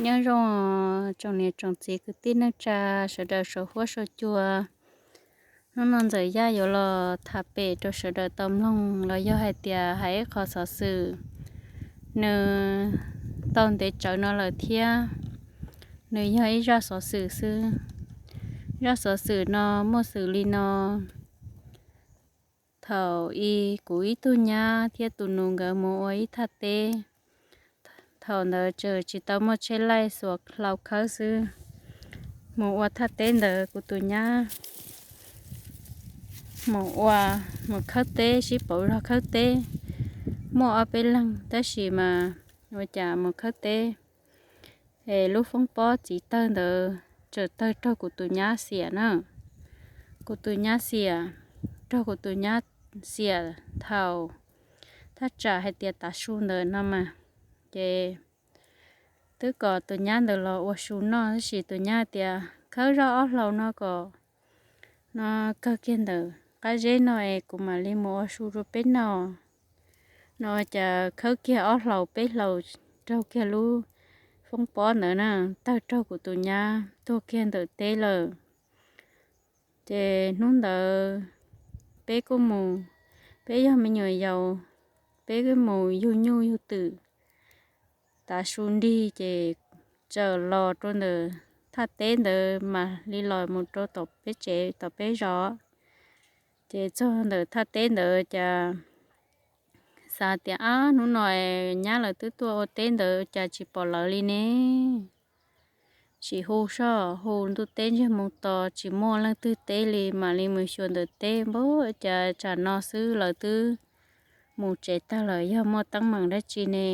Nyob zoo tsoom niam tsoom txiv kwv tij neej tsa sawv daws saum huab saum cua. Hnub no Ntxawm Yaj yuav los tham pem rau sawv daws tau mloog los yog hais tias hais ib qho xov xwm, nws tau ntev tsawv no lawm thiab nws yog ib zaj xov xwm xwb. Zaj xov xwm no muaj xwm li no: thaum i kuv ib tug nyab thiab tus nus nkawd mus ua ib thaj teb. Thaum ntawd tseem tsis tau muaj tsheb laij xuas hlau khawb xwb. Mus ua thaj teb ntawd kuv tus nyab mus ua, mus khawb teb sib pauv zog khawb teb. Muaj ob peb leeg tab sis mas ua cas mus khawb teb es lub foob pob txiv tawg ntawd tseem tawg raug kuv tus nyab xiam na. Kuv tus nyab xiam, raug kuv tus nyab xiam thaum thaj tsam hais tias tav su ntawd no mas, ces twb kom tus nyab ntawd los ua su noj tab sis tus nyab tias khawb zog ob hlau no kom no kawg kiag ntawm qab zeb no es kuv mam li mus ua su rau peb noj. No cas khawb kiag ob hlau peb hlau raug kiag lub foob pob ntawd na, tawg raug kuv tus nyab tuag kiag ntawm teb lawm. Ces hnub ntawd peb kuj mus, peb yog me nyuam yaus, peb kuj mus yug nyuj yug twm tav su nrig ces txawm los rau ntawm thaj teb ntawd mam li los mus rau tom peb tsev tom peb zos. Ces txog ntawm thaj teb ntawd cas xav tias ab hnub no nyab lawv twb tuaj ua teb ntawd cas tsis pom lawv li ne. Tsis hu soj hu ntuj teb ntsiag moo to tsis muaj leej twg teb li mam li mus xyuas ntawm teb npab cas tsam no xwb lawv twb mus tsev tag lawm yog muaj teeb meem dab tsi ne.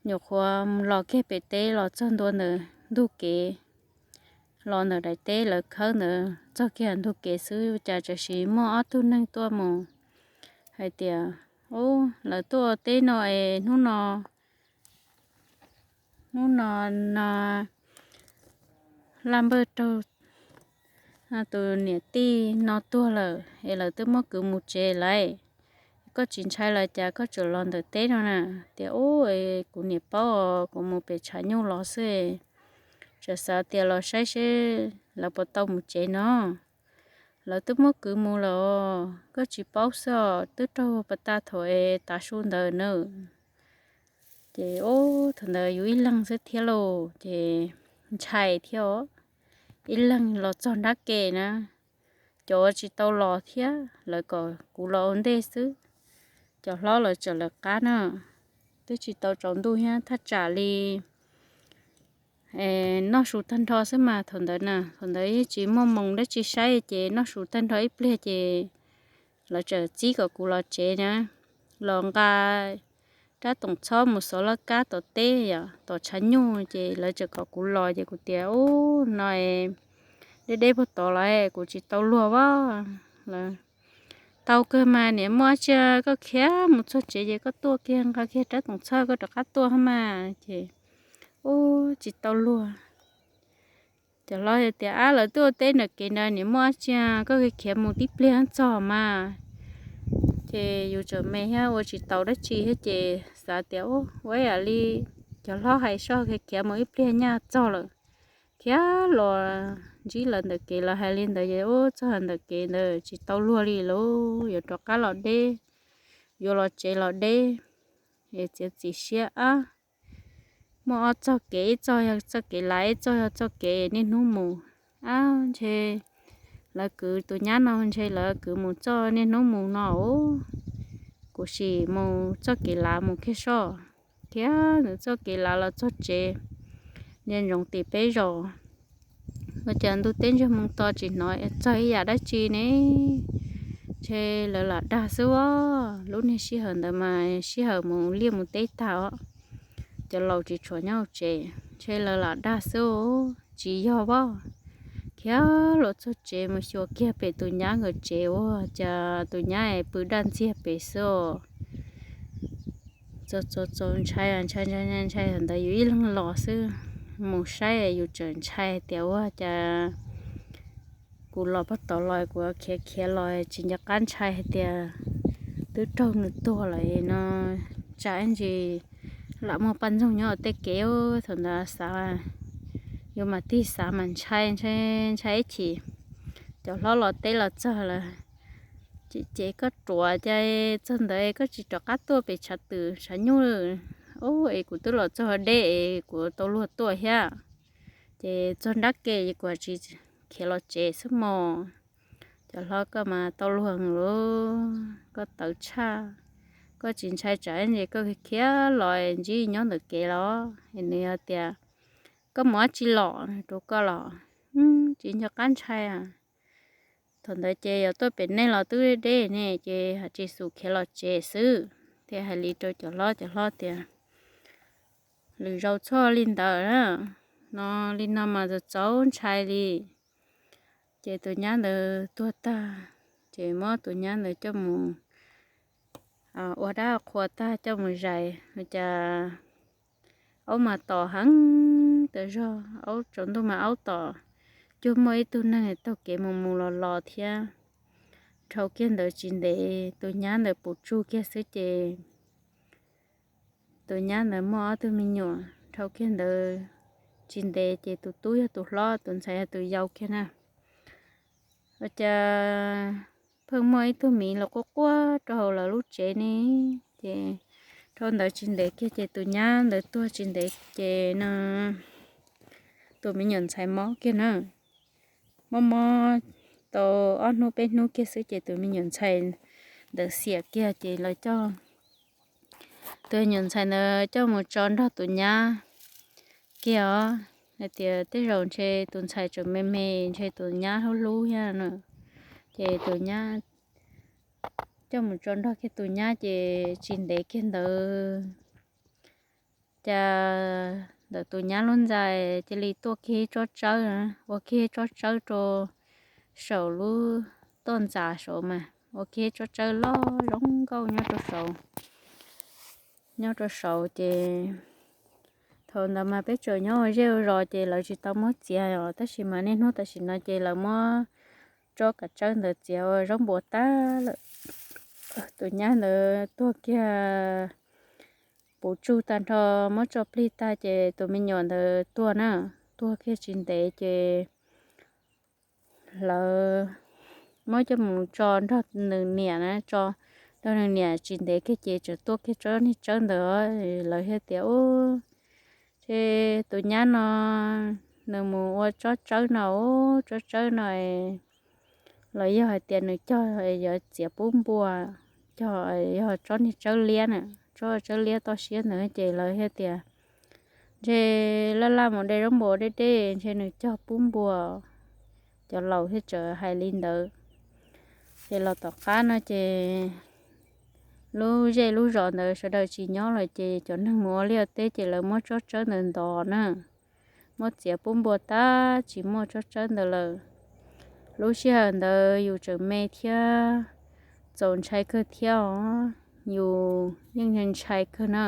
Nyuam qhuav los kiag pem teb los txog ntua ntawm ntug kev, los ntawm daim teb lawv khawb ntawd txog kiag ntug kev xwb cas tam sim muaj ob tug neeg tuaj mus hais tias, Ub, lawv tuaj ua teb no es hnub no, hnub no no laj npawg raug tus niam tij no tuag lawm es lawv twb muab kwv mus tsev lawm. Koj tsis ntshai los cas koj tseem los ntawm teb no na? Tias, Ub, kuv niam paub kuv mus pem tshav nyuj los xwb, tseem xav tias los saib seb lawv puas tau mus tsev no. Lawv twb muab kwv mus lawm os, koj tsis paub xwb os, twb raug pas tas thaum es tav su ntawd na. Ces ub, thaum ntawd yus ib leeg xwb thiab lauj, ces ntshai thiab os. Ib leeg los txog nrab ke na, cov tsis tau los thiab lawv kom kuv los ua ntej xwb. Cov hlob lawv tseem lawv qab na, twb tsis tau tsaus ntuj thiab thaj tsam li noj su tag nrho xwb mas thaum ntawd na, thaum ntawd yeej tsis muaj moos dab tsi saib ces noj su tag nrho ib pliag ces lawv tseem txib kom kuv los tsev na, los nqa rab toom txhob mus xov laj kab tom teb, tom tshav nyuj ces lawv tseem kom kuv los ces kuv tias, Ub, no deb deb puag tod los kuv tsis tau luag as. Lawv, Tau kawg mas niam, muaj dab tsi koj khiav mus txog tsev ces koj tuaj kiag nqa kiag rab toom txhob koj rov qab tuaj mas. Ces ub, tsis tau luag. Cov hlob tias, Ab, lawv tuaj ua teb nram kev ntawd niam, muaj dab tsi koj khiav mus tib pliag txog mas. Ces yus tseem me thiab ua tsis tau dab tsi thiab ces xav tias, Ub, ua ib yam li cov hlob hais soj, khiav khiav mus ib pliag nyaj txog lawm. Khiav los ntsib lawv ntawm kev, lawv hais li ntawd ces ub, txog ntawm kev ntawd tsis tau luag li lauj, yuav rov qab los deb, yuav los tsev los deb. Es txiav txim siab, ab, muaj ob txoj kev, ib txoj yog txoj kev lav, ib txoj yog txoj kev niaj hnub mus. Ab, ntshe lawv kwv tus nyab no ntshe lawv kwv mus txoj niaj hnub mus no os. Kuv sim mus txoj kev lav mus kiag soj. Khiav ntawm txoj kev lav los txog tsev, ntsia ntsoov tim peb zos, ua cas ntuj teb ntsiag moo to tsis hnov txog ib yam dab tsi ne. Ntshe lawv lam dag xwb os. Lub niag sij hawm ntawd mas sij hawm mus liaj mus teb tag os, cov laus tsis tshua nyob hauv tsev, ntshe lawv lam dag xwb os, tsis yog as. Khiav los txog tsev mus xyuas kiag pem tus nyab nkawd tsev, ua cas tus nyab es pw daj ntxiag pem xwb os. Txaus txaus ntshai, ntshai ntshai ntshai, thaum ntawd yus ib leeg los xwb, mus saib yus tseem ntshai tias ua cas kuv los puag tod los kuv khiav khiav los tsis nco qab, ntshai hais tias twb raug nws tuag lawm no, tsam ib ntsis Lam muaj poj ntxoog nyob tej kev, thaum ntawd xav, yuav mas tig xav mas ntshai ntshai ntshai ib chim. Cov hlob los teb los txog lawm, ces koj ruam ces txog ntawd koj tsis rov qab tuaj pem tshav twm tshav nyuj. Ub, es kuv twb los txog deb es kuv tau luag tuaj thiab. Ces txog nrab ke kuv tsis khiav los tsev xwb mog. Cov hlob, koj mas tau luag lawm, koj tawv tshaj. Koj tsis ntshai tsam es koj khiav los ntsib nyob ntawm kev los es nws yog tias koj mus dab tsi los rau koj los tsis nco qab ntshai. Thaum ntawd ces yog tuaj pem nej los twb deb ne ces hais tsis xus khiav los tsev xwb. Thiaj hais li rau cov hlob, cov hlob tias, lwm zaus txhob li ntawd na, no li no mas txaus txaus ntshai li. Ces tus nyab ntawd tuag tag, ces muab tus nyab ntawd coj mus ua dab qhua tag coj mus zais, ua cas aub mas tom heev tas zog, aub tsaus ntuj mas aub tom, cuag muaj ib tug neeg taug kev mus mus los los thiab. Dhau kiag ntawd tsis ntev tus nyab ntawd puv tsug kiag xwb ces tus nyab ntawd muaj ob tug me nyuam. Dhau kiag ntawd tsis ntev ces tus tub yog tus hlob, tus ntxhais yog tus yau kiag na. Ua cas pheej muaj ib tug miv los quaj quaj rau hauv lawv lub tsev ne. Ces dhau ntawd tsis ntev kiag ces tus nyab ntawd tuag tsis ntev ces no tus me nyuam ntxhais mob kiag na. Mob mob tau ob hnub peb hnub kiag xwb ces tus me nyuam ntxhais ntawd xiam kiag ces lawv coj tus me nyuam ntxhais ntawd coj mus tso nrog tus nyab kiag os. Hais tias tej zaum ntshe tus ntxhais tseem me me ntshe tus nyab hlub hlub thiab no. Ces tus nyab coj mus tso nrog kiag tus nyab ces tsis ntev kiag ntawd cas ntawm tus nyab lub ntxa cia li tuaj kiag tsob tsawb, ua kiag tsob tsawb rau saum lub toj ntxas saud mas ua kiag tsob tsawb loj zoo nkauj nyob rau saud. Nyob rau saud ces thaum ntawd mas peb tseem nyob ua zej ua zos ces lawv tsis tau muab txiav os, tab sis mas niaj hnub tam sim no ces lawv muab tsob kav tsawb ntawd txiav ua zaub npua tag lawm. Tus nyab ntawd tuag kiag puv tsug tag nrho, muab tso plig tag ces tus me nyuam ntawd tuag na, tuag kiag tsis ntev ces lawv muab coj mus tso nrog nws niam na, tso nrog nws niam tsis ntev kiag ces tseem tuaj kiag tsob niag tsawb ntawd. Lawv thiaj tias, ub, ces tus nyab no nws mus ua tsob tsawb no, tsob tsawb no los yog hais tias nws cog yuav txiav pub npua, cog yog tsob niag tsawb liab na, tsob tsawb liab toj siab ntawd ces lawv thiaj tias ntshe laj laj mus de zaub npua deb deb ntshe nws cog pub npua. Cov laus thiaj txawm hais li ntawd. Ces los tom qab no ces lub zej lub zos ntawd sawv daws tsis nyob lawm ces cov neeg mus ua liaj teb ces lawv muab tsob tsawb ntawd ntov na, muab txiav pub npua tag tsis muaj tsob tsawb ntawd lawm. Lub sij hawm ntawd yus tseem me thiab, txaus ntshai kawg thiab os, yus yeej ntshai kawg na.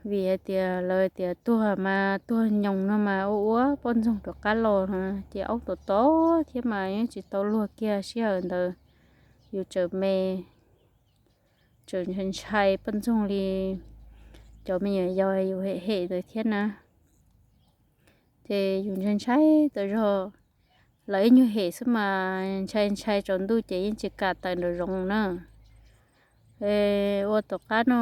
Vim hais tias lawv tias tuag mas tuag nyoos no mas ua ua poj ntxoog rov qab los no ces aub tom tom thiab mas yeej tsis tau luag kiag. Sij hawm ntawd yus tseem me, tseem ntshai ntshai poj ntxoog li cov me nyuam yaus yus hem hem ntawd thiab na. Ces yus ntshai ntshai tas zog, lawv ib nyuag hem xwb mas ntshai ntshai tsaus ntuj ces yeej tsis kam tawm nraum zoov na. Ua tom qab no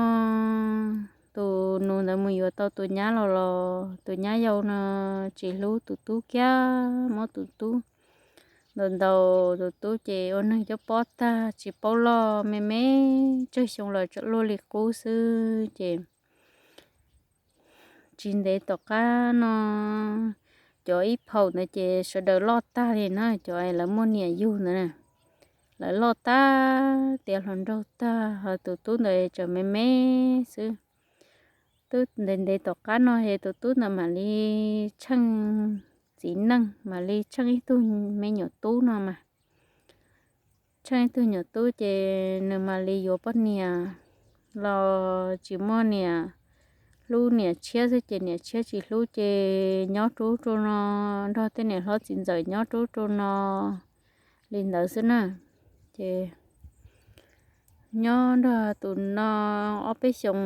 tus nus ntawd mus yuav tau tus nyab los los tus nyab yau no tsis hlub tus tub kiag, muab tus tub ntaus ntaus, tus tub ces ua neeg coj pob tag tsis paub loj, me me tsawg xyoo los tseem luaj li qub xwb ces tsis ntev tom qab no cov ib phaum ntawd ces sawv daws loj tag li na, cov lawv muaj niam yug ntawd na, lawv loj tag tiav hluas nraug tag, ho tus tub ntawd tseem me me xwb. Twb ntev ntev tom qab no es tus tub ntawd mam li tsheej txiv neej, mam li tsheej ib tug me nyuam tub no mas. Tsheej ib tug nyuam tub ces nws mam li yuav poj niam los tsis muaj niam hlub, niam tshiab xwb ces niam tshiab tsis hlub ces nyob rub rau no, nrog tej niam hlob txiv ntxawm nyob rub rau no li ntawd xwb na. Ces nyob nrog tus no ob peb xyoos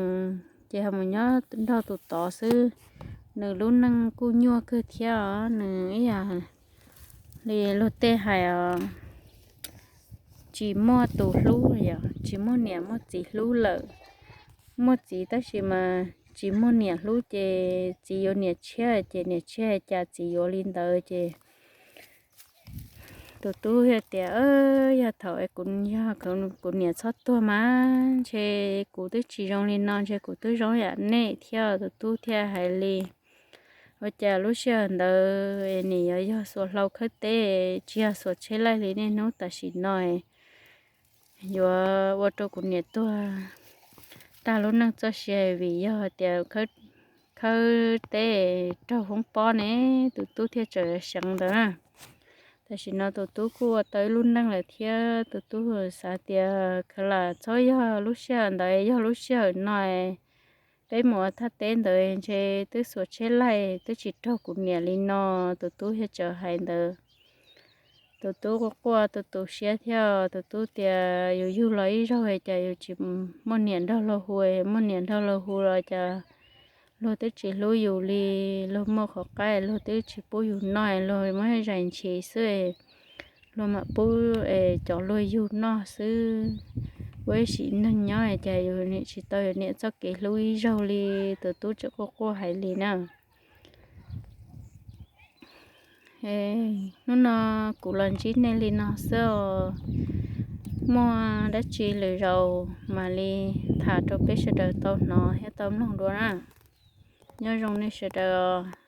ces ho mus nyob nrog tus tod xwb. Nws lub neej kuj nyuaj kawg thiab os, nws ib yam li luag tej hais os, tsis muaj tus hlub, tsis muaj niam muaj txiv hlub lawm. Muaj txiv tab sis mas tsis muaj niam hlub ces txiv yuav niam tshiab ces niam tshiab cas txiv yuav li ntawd ces tus tub thiaj tias, Yog thaum kuv, yog kuv niam txhob tuag mas ntshe kuv twb tsis zoo li no, ntshe kuv twb zoo yam nej thiab. Tus tub thiaj hais li, Ua cas lub sij hawm ntawd niam yuav yog xuas hlau khawb teb, tsis yog xuas tsheb laij li niaj hnub tam sim no, yuav ua rau kuv niam tuag tag lub neej txoj sia vim yog tias khawb teb raug hoob pob ne? Tus tub thiaj txawm seev ntawd na. Tam sim no tus tub kuj ua tau ib lub neej lawm thiab tus tub xav tias, Khav lam txhob yog lub sij hawm ntawd, yog lub sij hawm no peb mus ua thaj teb ntawd ntshe twb xuas tsheb laij twb tsis raug kuv niam li no. Tus tub thiaj txawm hais ntawd. Tus tub quaj quaj tu tu siab thiab, tus tub tias, Yus yug los ib zaug cas yus tsis muaj niam nrog luag hu, muaj niam nrog luag hu los cas luag twb tsis hlub yus li, luag muaj qhov qaib luag twb tsis pub yus noj, luag muab zais ntshis xwb, luag mam pub cov luag yug noj xwb. Ua ib sim neeg nyob cas yus nim tsis tau yus niam txoj kev hlub ib zaug li. Tus tub txawm quaj quaj hais li na. Hnub no kuv los ntsib nej li no xwb os. Muaj dab tsi lwm zaus mam li tham rau peb sawv daws tau hnov thiab tau mloog dua na. Nyob zoo nej sawv daws os.